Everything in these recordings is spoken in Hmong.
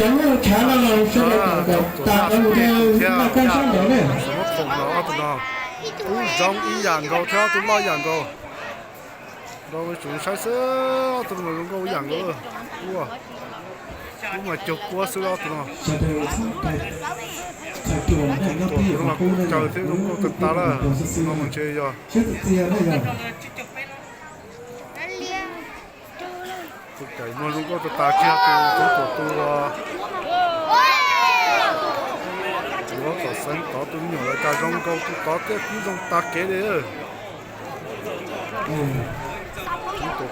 Cov nyuj tshav no los sawv daws kom tas cov mus rau noj kab sab nraud na. Ob tug no kuj zoo ib yam nkaus thiab, ob tug loj ib yam nkaus. Rau tsoom saib xwb, ob tug no zoo nkauj ib yam nkaus. Kuj mas cuag kuab xwb ob tug no. Tus no kuj caws thiab zoo nkauj tag tas lawm, no mas ntshe yog. Tus caws muag zoo nkauj tag tas kiag tus tub tuam tu yuav tom xeev tod tus me nyuam lawv cas zoo nkaus tus tod thiab kuj zoo tag kev li.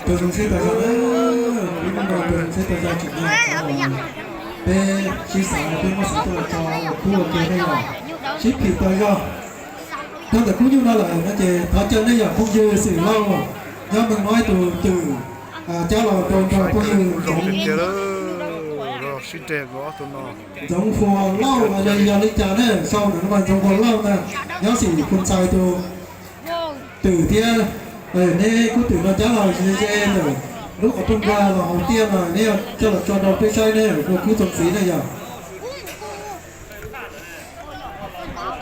Tus zoo sib tau zog, ib hnub no tus zoo sib tau zog tseem yog peb sib xav peb muab xav tuaj los tso ua kub ua ke nej yom, sib phim tau zog. Rau ntawm khub nyuj no lawm no ces thov caw nej yom phooj ywg Xwm Lauj nyob Meeg Nob tus twm cab los rau nrog phooj ywg Ntxoov Ntxoov Hua Lauj los yog li cas ne, sau ntawm no mas Ntxoov Hua Lauj ntag, nyob Xim Phu Ntxhais tus twm thiab. Neb khub twm no cab los ze ze ntawm lub qhov rooj nrag los hauv tiaj no, neb coj los tso rau peb saib ne, ua kub txoos txiv ne yom.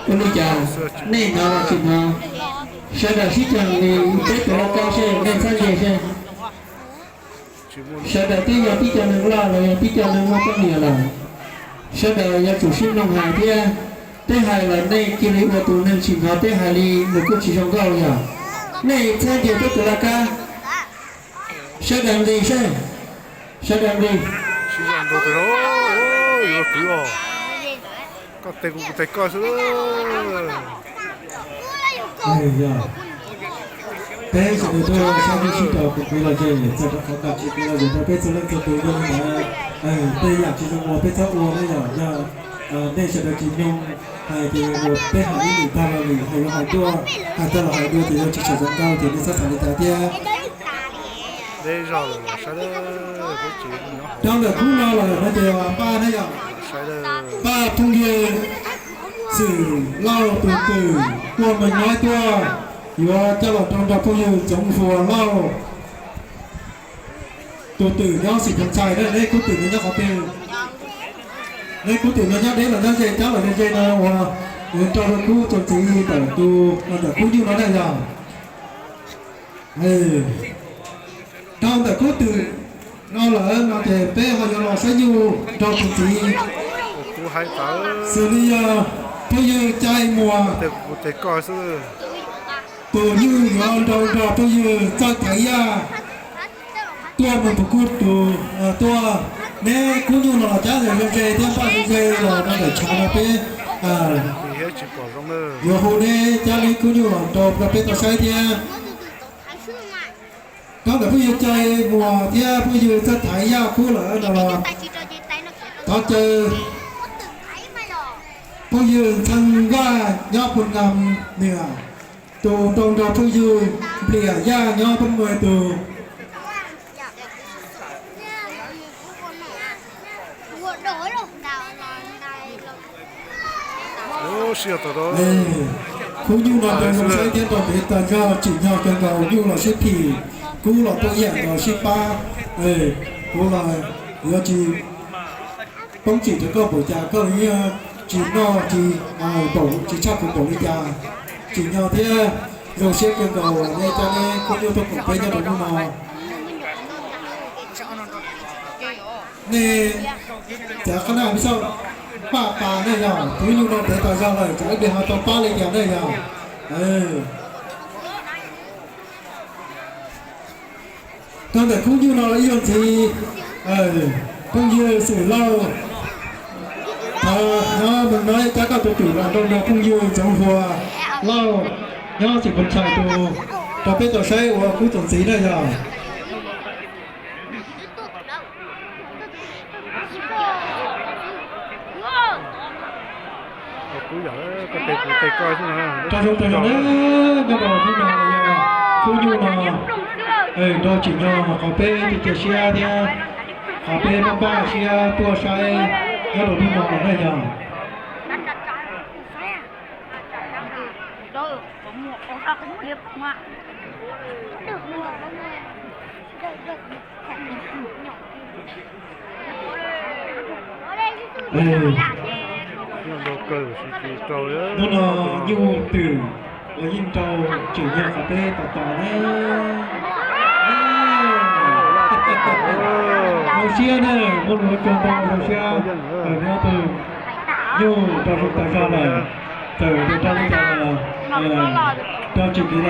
Ua li cas nej hnov los tsis hnov, sawv daws sib cav li peb tus laj kab seb nej txhob ntse seb. Sawv daws twb yog tib co neeg loj los yog tib co neeg muaj poj niam lawm, sawv daws yuav tsum sib mloog hais thiab. Peb hais los nej cia li ua tus neeg tsis hnov peb hais li, nws kuj tsis zoo nkauj yog. Nej txhob ntse peb tus laj kab. Sawv daws nqis seb, sawv daws nqis. Koj tes kuv, kuv tes koj xwb. Peb sawv daws tuaj saib nej sib cav kuv los ze, txog rau qhov kam tsis kuv los ze rau peb txhua leej txhua tus yog li ntawd. Tej yam tsis zoo ua peb txhob ua ne yom, yog nej sawv daws tsis mloog hais ces peb hais ib lwm tag los lwm hais los hais dua, hais tag los hais dua ces yog tsis tshua zoo nkauj ces nej txhob xav li cas thiab. Rau ntawm khub no lawm no ces Paj ne yom, Paj phooj ywg Xwm Lauj tus twm tuaj Meeg Nob tuaj, yuav coj los rau nrog phooj ywg Ntxoov Hua Lauj tus twm nyob Xim Phu Ntxhais na. Neb khub twm no nyob qhov twg? Neb khub twm no nyob deb los nyob ze, cab los nyob ze no uas nws rau rau kub txoos txiv ntawm tus, ntawm khub nyuj no na yog. Rau ntawm khub twm no lawm no ces peb ho yuav los saib nyuj rau tus txiv. Xws li yog phooj ywg Cai Muas, tus nyuj yuav nrau nrog phooj ywg Txawj Thaiv Yaj tuaj mus pus kuj tus tuaj. Neb khub nyuj no los cab ze ze thiab npaj ze ze los rau ntawm tshav no peb yuav hu neb cab neb khub nyuj los rau peb tau saib thiab. Rau ntawm phooj ywg Cai Muas thiab phooj ywg Txawj Thaiv Yaj khub lawm no los thov caw phooj ywg Ntxhee Vaj nyob Phu Nam Niam tus nrau nrog phooj ywg Npliam Yaj nyob Pheej Muas tus. Khub nyuj no nrau zoo saib thiab nrau ntev tas zog, tsim nyog kawg nkaus, nyuj los sib phim, kub los tuaj ib yam nkaus sib pab. Kuv los yuav tsis poob tsim rau koj npaum cas, koj yeej tsis noj tsis npaum, tsis tshaj kuv npaum li cas. Tsim nyog thiab zoo siab kawg nkaus nej coj neb khub nyuj tuaj koom peb nyob rau hnub no. Nej cov qab naj peb xauj paj pas nej yog, khub nyuj no ntev tas zog lawm, tsam ib pliag ho tau pab li cas nej yog. Rau ntawm khub nyuj no ib zaug ntxiv, phooj ywg Xwm Lauj, thov nyob Meeg Nob cab koj tus twm los nrau nrog phooj ywg Ntxoov Hua Lauj nyob Xim Phu Ntxhais tus rau peb tau saib ua kub txoos txiv na yog. Rau zoo rau zoo na, nyob rau hnub no yog khub nyuj no nrau tsim nyog qhov peb cia siab thiab qhov peb npaj siab tuaj saib nyob rau hnub no los na yog. Hnub no nyuj twm los yeej rau tseem yog qhov peb tos tos ne. Zoo siab ne, muaj lus ua tsaug ntau, zoo siab. Neb ob tug nyuj rau zoo tas zog lawm, txawm tias rau li cas los rau tseem kiv